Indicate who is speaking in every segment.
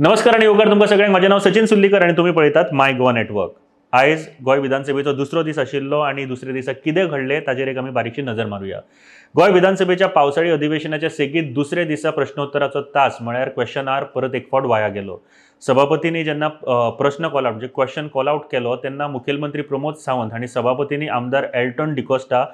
Speaker 1: नमस्कार आनी येवकार तुमकां सगळ्यांक. म्हजें नांव सचिन सुर्लीकर आनी तुमी पळयतात माय गोवा नेटवर्क. आयज गोंय विधानसभेचो दुसरो दीस आशिल्लो आनी दुसऱ्या दिसा कितें घडलें ताजेर एक आमी बारीकशी नजर मारुया. गोंय विधानसभेच्या पावसाळी अधिवेशनाच्या सेगीत दुसऱ्या दिसा प्रश्नोत्तराचो तास म्हळ्यार क्वेश्चन आर परत एक फावट वाया गेलो. सभापतींनी जेन्ना प्रश्न कॉल आउट म्हणजे क्वेश्चन कॉल आउट केलो तेन्ना मुखेलमंत्री प्रमोद सावंत हांणी सभापतींनी आमदार एल्टन डिकोस्टा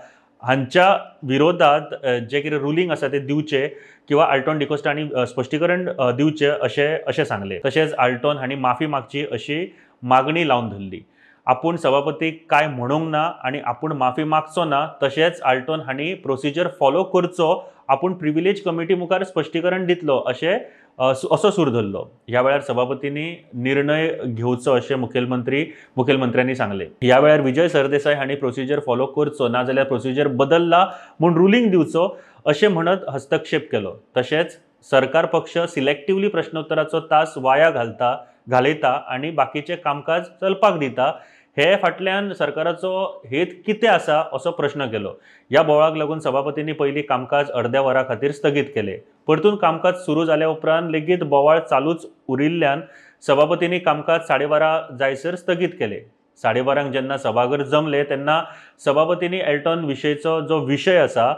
Speaker 1: हांच्या विरोधात जे कितें रुलींग आसा तें दिवचें किंवा आल्टॉन डिकोस्टा हांणी स्पश्टीकरण दिवचें अशें अशें सांगलें. तशेंच आल्टॉन हांणी माफी मागची अशी मागणी लावन धरली. आपूण सभापतीक काय म्हणूंक ना आनी आपूण माफी मागचो ना, तशेंच आल्टॉन हांणी प्रोसिजर फॉलो करचो, आपूण प्रिविलेज कमिटी मुखार स्पश्टीकरण दितलो अशें असो सूर धरलो. ह्या वेळार सभापतींनी निर्णय घेवचो अशें मुखेलमंत्र्यांनी सांगलें. ह्या वेळार विजय सरदेसाय हांणी प्रोसिजर फॉलो करचो ना जाल्यार प्रोसिजर बदल्ला म्हूण रुलींग दिवचो अशें म्हणत हस्तक्षेप केलो. तशेंच सरकार पक्ष सिलेक्टिवली प्रश्नोत्तराचो तास वाया घालयता आनी बाकीचें कामकाज चलपाक दिता, हे फाटल्यान सरकाराचो हेत कितें आसा असो प्रश्न केलो. ह्या बोवाळाक लागून सभापतींनी पयलीं कामकाज अर्द्या वरा खातीर स्थगीत केलें. परतून कामकाज सुरू जाल्या उपरांत लेगीत बोवाळ चालूच उरिल्ल्यान सभापतींनी कामकाज 12:30 जायसर स्थगीत केलें. 12:30 जेन्ना सभाघर जमलें तेन्ना सभापतींनी एल्टॉन विशयचो जो विशय आसा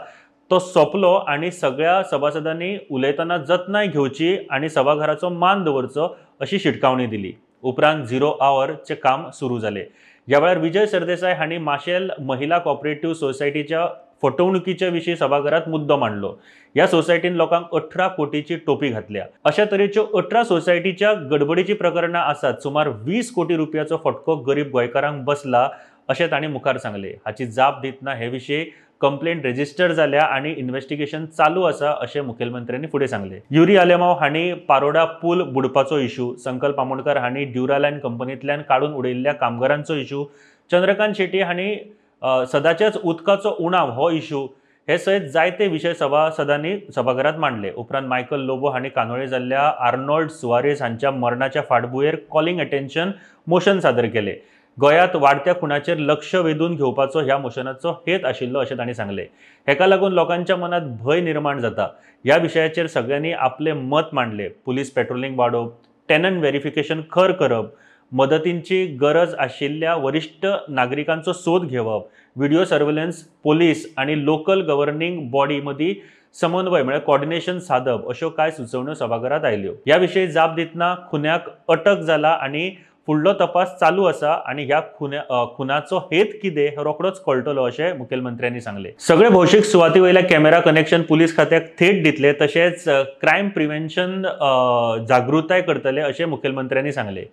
Speaker 1: तो सोंपलो आनी सगळ्या सभासदांनी उलयतना जतनाय घेवची आनी सभाघराचो मान दवरचो अशी शिटकावणी दिली. उपरांत 0 आवरचें काम सुरू जालें. ह्या वेळार विजय सरदेसाय हांणी माशेल महिला कॉपरेटिव्ह सोसायटीच्या फटवणुकीच्या विशीं सभाघरांत मुद्दो मांडलो. ह्या सोसायटीन लोकांक 18 कोटीची टोपी घातल्या. अशा तरेच्यो 18 सोसायटीच्या गडबडीची प्रकरणां आसात. सुमार 20 कोटी रुपयाचो फटको गरीब गोंयकारांक बसला अशें तांणी मुखार सांगलें. हाची जाप दितना हे विशीं कंप्लेंट रेजिस्टर जाल्या आनी इन्व्हेस्टिगेशन चालू आसा अशें मुखेलमंत्र्यांनी फुडें सांगलें. युरी आलेमाव हांणी पारोडा पूल बुडपाचो इशू, संकल्प आमोणकर हांणी ड्युरालायन कंपनींतल्यान काडून उडयिल्ल्या कामगारांचो इशू, चंद्रकांत शेट्टी हांणी सदांच्याच उदकाचो उणाव हो इशू हे सयत जायते विशय सभासदांनी सभाघरांत मांडले. उपरांत मायकल लोबो हांणी कानोळे जाल्ल्या आर्नोल्ड सुवारेज हांच्या मरणाच्या फाटभुंयेर कॉलिंग अटेन्शन मोशन सादर केलें. गोंयांत वाडत्या खुणाचेर लक्ष वेधून घेवपाचो ह्या मोशनाचो हेत आशिल्लो अशें तांणी सांगलें. हेका लागून लोकांच्या मनांत भंय निर्माण जाता. ह्या विशयाचेर सगळ्यांनी आपलें मत मांडलें. पुलीस पेट्रोलिंग वाडोवप, टेनंट व्हेरिफिकेशन खर करप, मदतींची गरज आशिल्ल्या वरिश्ठ नागरिकांचो सोद घेवप, व्हिडिओ सर्वेलन्स, पोलीस आनी लोकल गव्हर्निंग बॉडी मदीं समन्वय म्हळ्यार कॉर्डिनेशन सादप अश्यो कांय सुचोवण्यो सभाघरांत आयल्यो. ह्या विशीं जाप दितना खुन्याक अटक जाला आनी फुडलो तपास चालू आसा आनी ह्या खुनाचो हेत कितें हे रोखडोच कळटलो अशें मुखेलमंत्र्यांनी सांगलें. सगळे भौशीक सुवाती वयल्या कॅमेरा कनेक्शन पुलीस खात्याक थेट दितले, तशेंच क्रायम प्रिव्हेन्शन जागृताय करतले अशें मुखेलमंत्र्यांनी सांगलें.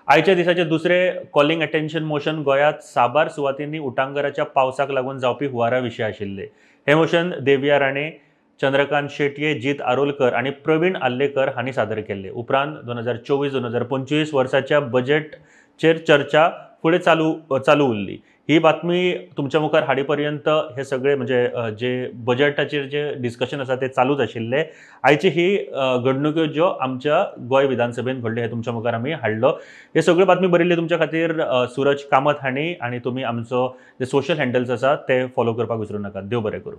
Speaker 1: आयच्या दिसाचे दुसरे कॉलिंग अटेन्शन मोशन गोंयांत साबार सुवातींनी उटांगराच्या पावसाक लागून जावपी हुंवारा विशीं आशिल्लें. हें मोशन देविया राणे, चंद्रकांत शेटये, जीत आरोलकर आनी प्रवीण आर्लेकर हांणी सादर केल्ले. उपरांत 2024-2025 वर्साच्या बजेटचेर चर्चा फुडें चालू उरली. ही बातमी तुमच्या मुखार हाडी पर्यंत हे सगळे म्हणजे जे बजेटाचेर जे डिस्कशन आसा ते चालूच आशिल्ले. आयची ही घडणुक्यो ज्यो आमच्या गोंय विधानसभेन घडल्यो हे तुमच्या मुखार आमी हाडलो. हे सगळ्यो बातमी बरयल्ली तुमच्या खातीर सूरज कामत हांणी आनी तुमी आमचो जे सोशल हँडल्स आसा ते फॉलो करपाक विसरूं नाकात. देव बरें करूं.